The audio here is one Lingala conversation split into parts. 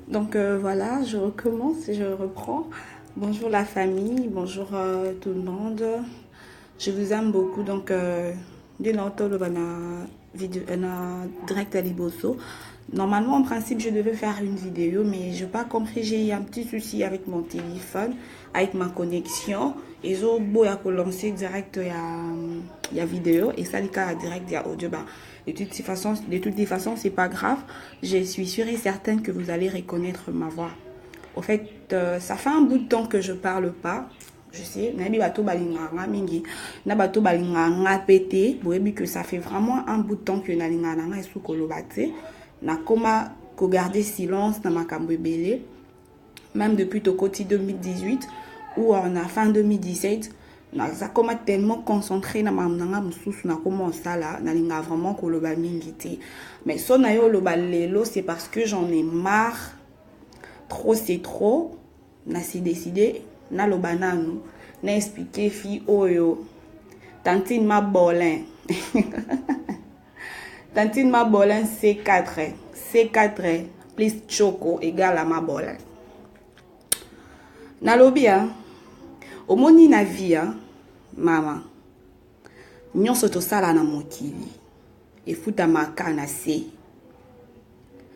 Donc voilà, je recommence et je reprends. Bonjour la famille, bonjour tout le monde. Je vous aime beaucoup. Donc, dès na vidéo, na direct à liboso. Normalement, en principe, je devais faire une vidéo, mais je n'ai pas compris. J'ai eu un petit souci avec mon téléphone, avec ma connexion. Et j'ai beau lancer direct il y a vidéo et ça, le cas direct, il y a audio. Bah, de toutes les façons, c'est pas grave. Je suis sûre et certaine que vous allez reconnaître ma voix. Au fait, ça fait un bout de temps que je parle pas. Je sais, nayebi bato balingaka nga mingi na bato balingaka nga pe te. Boyebi que ça fait vraiment un bout de temps que nalingaka na nga esu koloba te. Nakoma kogarder silence na makambo ebele. Même depuis tokoti 2018 ou en fin 2017, naza koma tellement concentré na makambo na nga mosusu nakoma osala, nalingaka vraiment koloba mingi te. Mais so na yo oloba lelo, c'est parce que j'en ai marre. Trop, c'est trop. Nasi décidé naloba nanu, na expliquer fille oyo, tantine Mabolin, tantine Mabolin. C4 C4 plus choco égale à Mabolin. Nalobi a omoni na vie a mama, nyonso tosala na mokili efutamaka na se.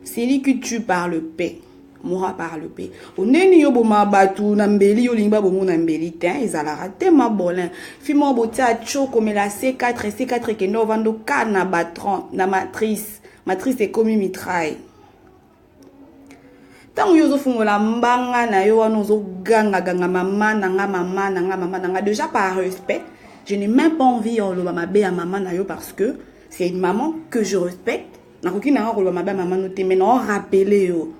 Celui qui tue par l'épée mourra par l'épée. Oneni yo boma bato na mbeli, yo olingi babongo na mbeli te, ezalaka te. Mabolin, fi moko botia tio komela C4 C4, ekende ovanda oka na batron na matrice, matrice ekomi mitraille. Ntango yo ozofungola mbanga na yo wana, ozogangaganga mama na nga, mama na nga, mama na nga, déjà par respect, je n'ai même pas envie ya oloba mabe ya mama na yo, parce que c'est une maman que je respecte. Nakoki na nga koloba mabe ya mama no te, mais nao rappeler yo,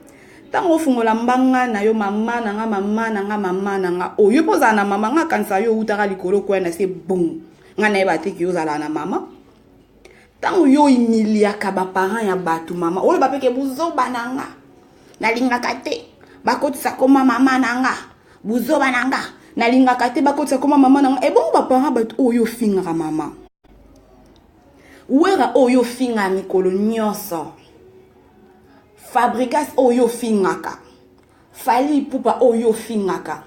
ntango ofungola mbanga na yo, mama na nga, mama na nga, mama na nga, oyo mpo ozala na mama nga, kanisa yo outaka likolo kwaya na se bon. Nga nayeba te ki ozala na mama. Ntango yo humiliaka baparent ya bato, mama oyo bapeke buzoba na nga, nalingaka te bakotisa koma mama na nga, buzoba na nga, nalingaka te bakotisa koma mama na nga. Ebongo baparent bato oyo ofingaka, mama Wera oyo ofingaka mikolo nyonso, Fabregas oyo ofingaka, Fally Ipupa oyo ofingaka,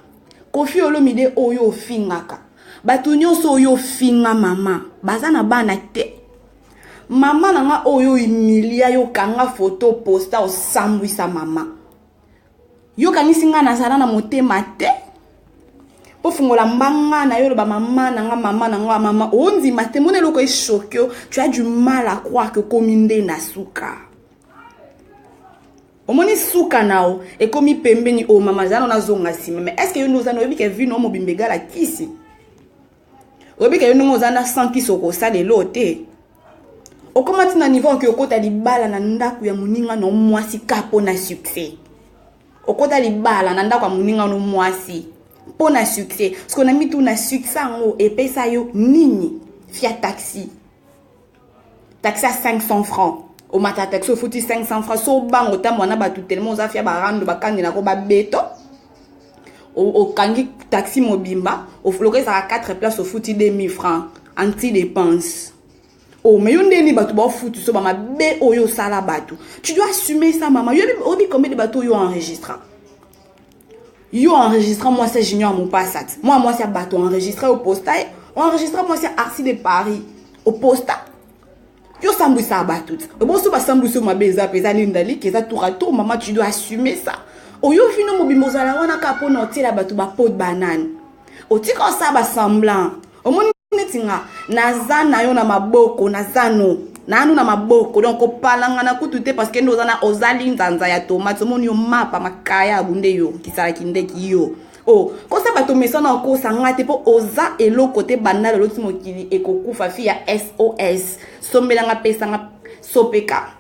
Koffi Olomide oyo ofingaka, bato nyonso oyo ofinga, mama, baza na bana te? Mama na nga oyo humilia yo, kanga foto, posta, osambwisa mama. Yokanisi nga nazala na motema te mpo fungola mbanga na yo, oloba mama na nga, mama na nga, mama ondima te. Mona eloko echoquer yo, tu as du mal à croire que okomi nde na suka. Omoni suka na yo ekomi pembeni. Oyo mama aza nano nazonga nsima, mais est ce que yo nde oza na oyebi ke vino mobimba egala kisi? Oyebi ke yo ndenge oza na sans kisi okosala elo te. Okóma ntina niveau oke okota libala na ndako ya moninga na mwasi ka mpo na succès. Okota libala na ndako ya moninga no mwasi mpo na succès. Parce na mituna, succès yango epesa yo nini? Fia taxi, taxi ya 500 francs, omata taxi, ofuti 500 francs, so obango otambola na bato tellement oza fia barando bakandelako babeto. Okangi taxi mobimba, loka ezalaka 4 place, ofuti 2000 francs anti dépense. Oh, mais yo ndeni bato baofutu so bamabe oyo osala bato, tu dois assumer ça, mama. Yo oyebi combien de bato oyo enregistra? Yo enregistra mwasi ya Junior Mopasa ti mwa mwasi ya bato, enregistra, oposta ye, enregistra mwasi ya Arsi de Paris, oposta. Yo osambwisaka bato ti oboso basambwisi yo mabe, eza mpe eza lindaliki, eza tour à tour. Mama, tu dois assumer ça. Oyo vino mobimba ozala wana kaka mpona otiela bato bapote banane, otika osala basemblant. Omoni neti nga naza na yo na maboko, naza no nanu na maboko, donc kopalanga kutu te, parce que nde oza na ozali nzanza ya tomate. Omoni yo mapa makaya abunde yo kisalaki ndeki yo o kosa bato mesana, okosa nga te mpo oza eloko te. Banda lelo ti mokili ekokufa, fi ya SOS sombelanga, pesanga, sopeka,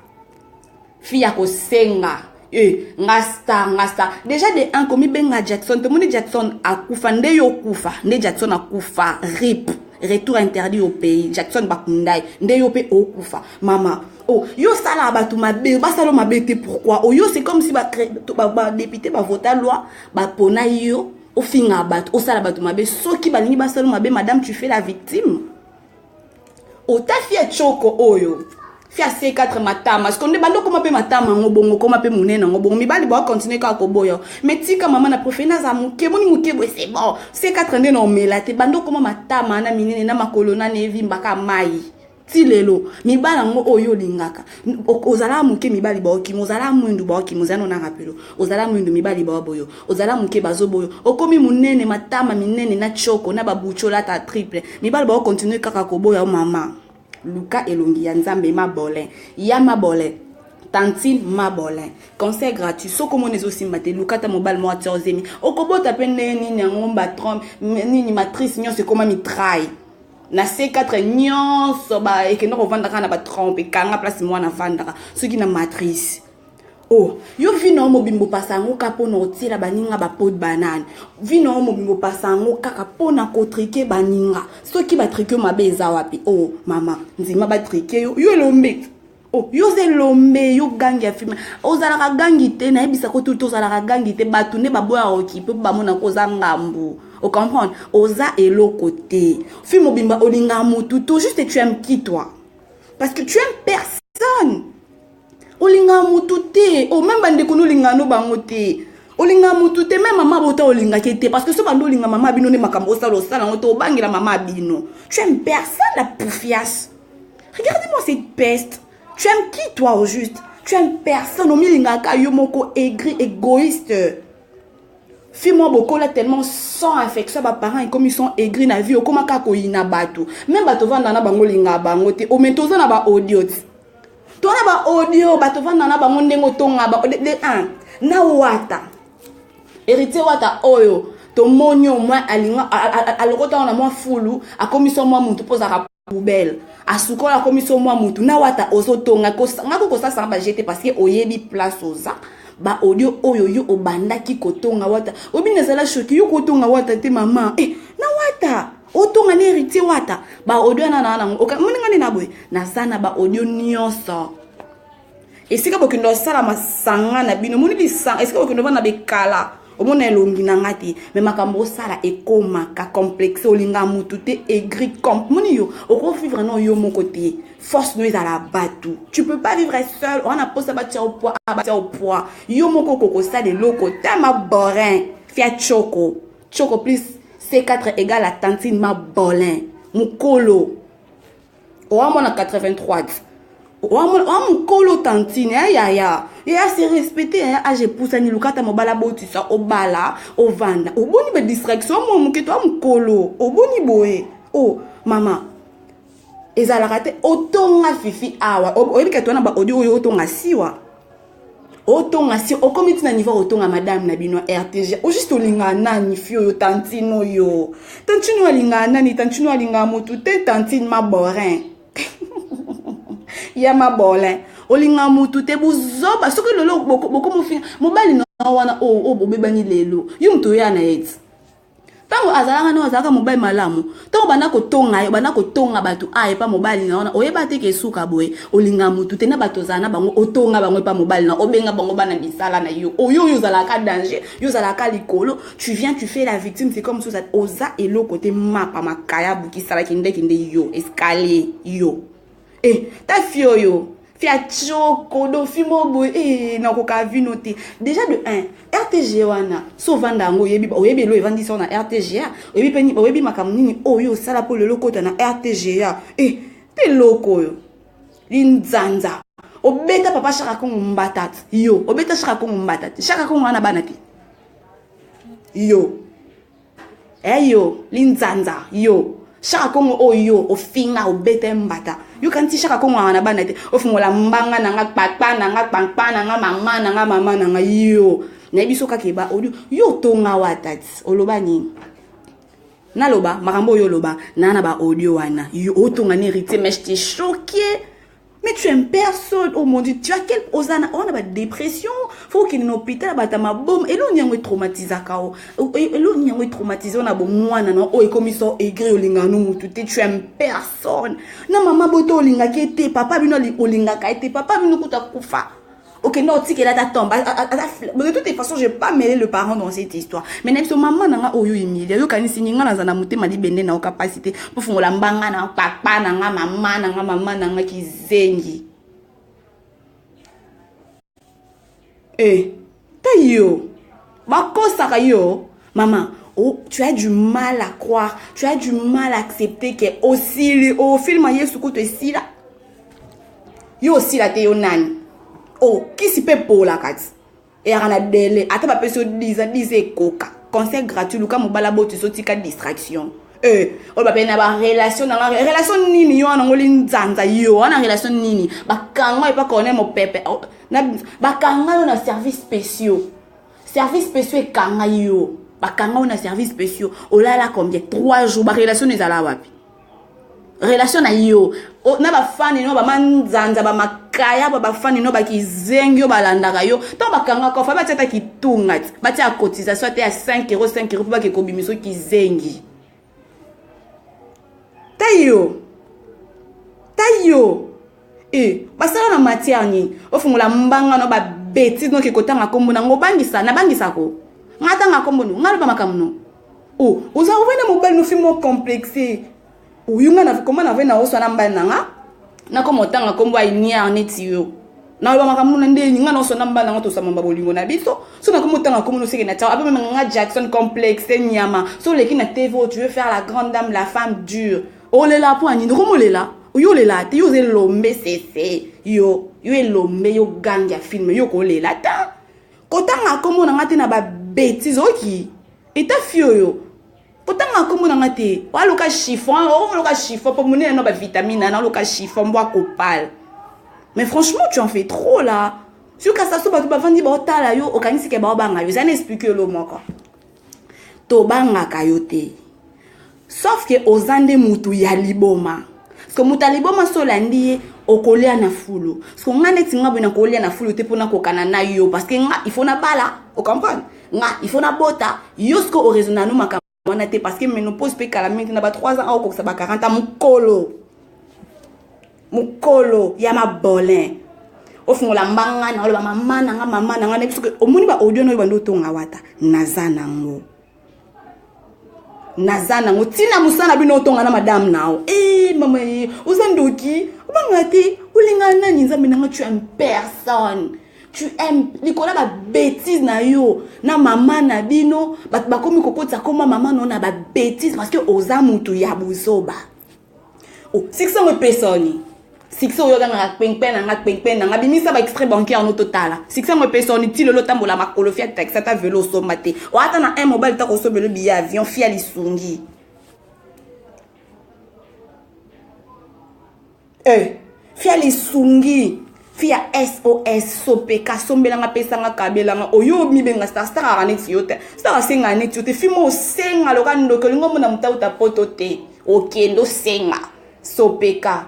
fi ya kosenga. Nga star, nga star déjà de 1 komibenga Jackson. Tomoni Jackson akufa, nde yo okufa, nde Jackson akufa, RIP, retour interdit au pays. Jackson bakundai, nde yo mpe okufa. Mama, oh, yo osalaka bato mabe, basala mabe te. Pourquoi oyo c'est comme si badéputé bavota loi, bapona yo ofinga bato, osala bato mabe. Soki balingi basala mabe, madame, tu fais la victime. Ota fi ya choko oyo. Fi ya C4 matama. Siko nde bando koma pe matama yango bongo, koma pe monene yango bongo. Mibali ba continuer kaka koboya. Mais tika mama na préféré naza moke, moni moke boye c'est bon. C4 nde na omela te. Bando koma matama na minene na makolo na evimbaka mai. Ti lelo mibali yango oyo olingaka ozala moke mibali baokima, ozala mwindu baokima, ozala nona rapelo, ozala mwindu mibali baoboyo, ozala moke bazoboyo, okomi monene matama minene na choko na babucho lata triple, mibali baokontinue kaka koboya. Mama, luka elongi ya Nzambe. Mabolin ya mabolin, tantine mabolin, conseil gratuit: soki omoni ezosimba te, luka ata mobali moko atia ozemi, okobota mpe ndenge nini yango? Batrompe nini, matrice nyonso ekoma mitraille na C4 nyonso, ekende kovanda kaka na batrompe, ekanga place mwana avandaka soki na matrice. Oh, yo vie na yo mobimba opasa yango kaka mpona otiela baninga bapeau de banane. Vie na yo mobimba opasa yango kaka mpona kotriquer baninga. Soki batriquer yo, mabe eza wapi? Oh mama, ndima batriquer yo. Yo elombe. Oh, yo oza elombe, yo gangi ya filme. Ozalaka gangi te, nayebisako tutu, ozalaka gangi te. Bato nde baboyaka okipe mpo bamonaka oza ngambu. Ocomprendre? Oza eloko te. Fi mobimba olingaka motu to juste, tu aimes qui, toi? Parce que tu aimes personne. Olingaka motu te. O même bandeko no, olingaka no bango te. Olingaka motu te. Même mama bota olingaki te, parce que so bando olinga mama bino nde makambo osala, osala yango te. Obangela mama bino. Tu aimes personne, la poufiasse. Regardez-moi cette peste. Tu aimes qui, toi, au juste? Tu aimes personne. Omilingaka yo moko, aigri, égoïste. Fille moko bokola tellement sans affection baparent, ekomi sans aigri na vie, okóma kaka koyina bato. Même bato ovanda na bango, olingaka bango te. Ome toza na baaudio ti to na baaudio, bato ovanda na bango, ndenge otonga de 1 na Wata, Héritier Wata oyo tomoni au moins alinga alokota na mwa fulu, akomisa mwa mutu mpo ozalaka poubelle, asukola, akomisa mwa mutu na Wata. Ozotonga nga ko kosasanga baje parce que oyebi place oza. Baaudio oyo yo obandaki kotonga Wata, oyebi nazala choqué. Yo kotonga Wata te, mama. Eh, na Wata otonga na Héritier Wata, baaudio wana na nango moninga nde na boye. Naza na baaudio nyonso. Esika bokende osala masanga na bino, omoni lisanga, esika bokende ovanda bekala, omona elongi na nga te. Me makambo osala ekomaka complexe. Olinga mutu te, aigri comp. Moni yo okovivre no yo moko te. Force no ezala bato. Tu peux pas vivre seul. Wana mposa batia au poids, batia au poids. Yo moko okokosala eloko te. Maborin fia choko choko plus C4 égale à tantine mabolin mokolo owamona 83 oa mokolo. Tantine ya yaya ya se respecte. Yaya, age epusani, lukata mobala, abotisa, obala, ovanda. Oboni badistraction mwa moke to a mokolo oboni boye. O mama, ezalaka te. Otonga Fifi awa, oyebi kati wana baaudio oyo otonga siwa, otonga si okomi ntina niveau otonga madame na bino RTG. Ojuste olingaka nani? Fi oyo, tantine oyo, tantine oyo alingaka nani? Tantine oyo alingaka motu te. Tantine maborin ya mabolin, olingaka motu te. Buzoba. Soki lelo bokomofinga mobali na wana oyo bobebani lelo, yo moto oya na ye ti ntango azalaka na azalaka mobali malamu. Ntango banda kotonga ye, banda kotonga bato a epa mobali na wana, oyeba te ke esuka boye. Olinga motu te. Na bato ozala na bango, otonga bango epa mobali na, obenga bango bana misala na yo. Oyo oyo ozalaka danger, yo ozalaka likolo. Tu viens, tu fais la victime, c'est comme si oza eloko te. Mapa makaya bukisalaki ndeki nde yo escalier yo. E ta fi oyo fi atioko do fi mo boye. E nakoka vino te. Déjà de 1 RTG wana, so ovanda yango, oyebi, oyebi elo evandisi na RTGA, oyebi mpe, oyebi makambo nini oyo osala mpo lelo okota na RTGA. E te eloko oyo linzanza obeta papa Shaka Kongo mbata te. Yo obeta Shaka Kongo mbata te. Shaka Kongo wana bana te. Yo e yo linzanza, yo Shaka Kongo oyo ofinga, obeta mbata, yokanisi Shaka Kongo anga na bana te. Ofungola mbanga na nga, papa na nga, pampa na nga, mama na nga, mama na nga. Yo nayebi so kaka eba odio yo otonga Wata ti oloba nini. Naloba makambo oyo oloba na baaudio wana, yo otonga na Héritier. Mais je t'ai choqué. Mais tu aimes personne. Oh mon Dieu, tu as quel ozana on a ba dépression, faut qu'il na hôpital bata mabom. Eloni yango traumatisaka o. Eloni yango traumatisé na bo mwana na o ekomi so aigri, olinga no mutu te, tu aimes personne. Na mama boto olingaki te, papa bino olingaka te, papa bino kuta kufa. Ok, non, tikela ata tombe. De toute façon, je vais pas mêler le parent dans cette histoire. Mais na biso mama na nga oyo Emilia, yo kanisi nga naza na motema libende na capacité pour fungola mbanga na papa na nga, mama na nga, mama na nga kizengi. Eh, ta yo bakosaka yo mama. Oh, tu as du mal à croire, tu as du mal à accepter que osili ofilma Yesu kutu esila yo osila te. Yo nani? Oh, kisi mpe epolaka ti eyaka na dele, ata bapesi yo 10 ans, 10 ekoka. Conseil gratuit: luka mobala, botisa, otika distraction. Eh, oyo bapene na barelation nanga, relation nini yo wana? Ngoli nzanza, yo wana relation nini? Bakanga epa Corneille Mopepe, oh, bakanga yo na service spéciaux. Service spéciaux ekanga yo, bakanga yo na service spéciaux. Olala combien? 3 jours. Barelation ezala wapi? Relation na yo na bafani no, bamanzanza, bamakaya, ba bafani no bakizengi yo balandaka yo. Ntango bakangaka ofa, batia ata kitunga ti batia cotisation ate ya 5 euro, 5 euro, mpo bake kobimisa kizengi. Ta yo, ta yo e basala na matière nini? Ofungola mbanga no babêtises, noke kotanga nkombo nango, obangisa nabangisako nga. Tanga nkombo no, nga loba makambo no. O oza ovai na mobali no, fi mo complexe oyo. Nga na koma na vai na oswa na mbali na nga, nakoma otanga nkombo ya iniare neti yo. Naloba makambo na ndeni nga nyonso na mbala nango, tosamba bolingo na biso. So nakoma otanga nkombo noseke na tiao ape meme nga Jackson, complexe nyama. So oleki na TV oyo, tu veux faire la grande dame, la femme dure. Olela mpo anini? Okomolela yo, olela te. Yo oza elombe sese, yo yo elombe, yo gangi ya film. Yo kolela ta kotanga nkombo na nga te na babêtises. Oki eta fi oyo kotanga nkombo na nga te. Waluka chiffon, okomoluka chiffon mpo monene no bavitamine na oluka chiffon mbwa kopale. Mais franchement, tu en fais trop là. Sukasa so bato bavandi baotala yo, okanisi ke baobanga yo. Eza na explique elo moko, tobangaka yo te, sauf ke oza nde mutu ya liboma. Parce que moto ya liboma, so olandi ye, okolia na fulu. Parce que nga neti nga boye, nakolia na fulu te mpona kokana na yo, parce que nga il faut nabala, ocomprendre? Nga il faut nabota. Yo siko oraisonner no makambo wana te, parce que ménopause mpe kala mingi te, na ba 3 ans aokokisa ba 40 ans. Mokolo mokolo ya mabolin, ofungola mbanga na oloba mama nanga, mama nanga. Nayebi soki omoni ba audio na oyo bandi otonga wata. Naza nango, naza nango ntina mosala na bino otonga na madame nao. E mama ye, oza ndoki, obanga te. Olinga nani? Nzambe nanga, tu aimes personne, tu aimes likolo ya babêtises na yo na mama na bino. Bato bakomi kokotisa koma mama no na babêtises, parce que oza mutu ya buzoba. Oh, succès yango epesoni. Succès oyo okangaka kpenkpe na nga, kpenkpe na nga, bimisa baextrait bancaire no totala. Succès yango epesoni ti lelo otambola makolo, fia taxi, ata velo osomba te. Oata na un mobile ta kosombelo billet avion, fia lisungi. Eh, fia lisungi, fia SOS, sopeka, sombelanga, pesanga, kabelanga. Oyo mibenga star, star aka neti yo te, star asenga neti yo te. Fimo osenga loka ndoki, olingi omona moto auta poto te, okende osenga sopeka.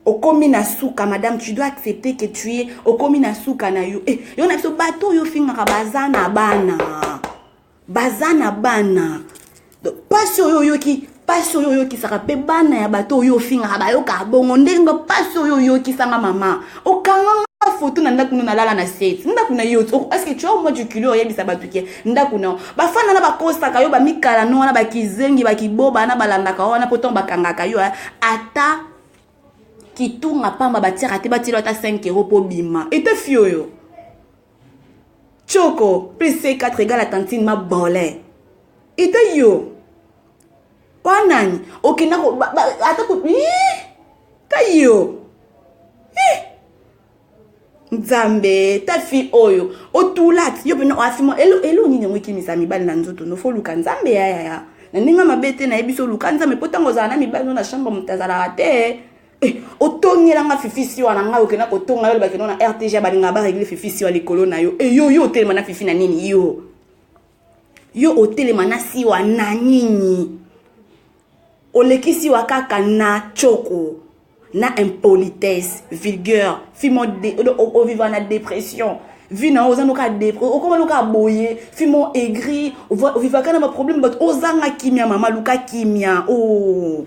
Okomi na suka, madame, tu dois accepter que tu es okomi na suka na yo. Eh, yo na biso bato oyo ofingaka baza na bana, baza na bana. Pasi oyo oyoki, pasi oyo oyokisaka mpe bana ya bato oyo ofingaka bayokaka bongo ndenge pasi oyo oyokisanga. Mama, okanganga foto na ndako no, nalala na seti ndako na yo. Est-ce que tu as au moins du culot oyebisa bato ke ndako na bafanda na bakosaka yo, bamikala no wana, bakizengi, bakiboba na balandaka wana, po ntango bakangaka yo, ata kitunga pamba batiaka te, batiela ata 5 euro mpo bima. Ete fi oyo choko plus C4 égale à tantine mabolin. Ete yo wanani okenda ata ta yo. Nzambe, ta fi oyo otula ti yo mpena oafima elo nini yango ekimisa mibali na nzoto no. Fo luka Nzambe yayaya na ndenge mabe te. Nayebi so oluka Nzambe mpo ntango ozala na mibali no na chambre, moto azalaka te. Eh, otongelanga fifi siwa na ngai, okenda kotonga yo, olobaki no na RTG, balingaka barégler fifi siwa likolo na yo. E yo, yo otelema na fifi na nini? Yo, yo otelema na siwa na nini? Oleki siwa kaka na choko na impolitesse vulgaire. Fimo ovivre na dépression, vie na yo oza noka okoma noka boye, fimo aigri, ovivaka na baproblème, bato ozanga kimia. Mama, luka kimia. O oh.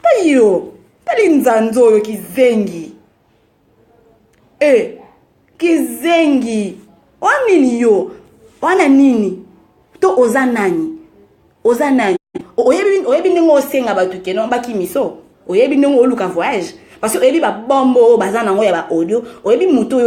Ta yo, tali nzanza oyo kizengi. E kizengi oa nini? Yo wana nini? To oza nani? Oza nani? Oyebi, oyebi ndenge osenga bato keno bakimiso? Oyebi ndenge oluka voyage? Parce que oyebi babombo oyo baza nango ya baaudio, oyebi moto oyo.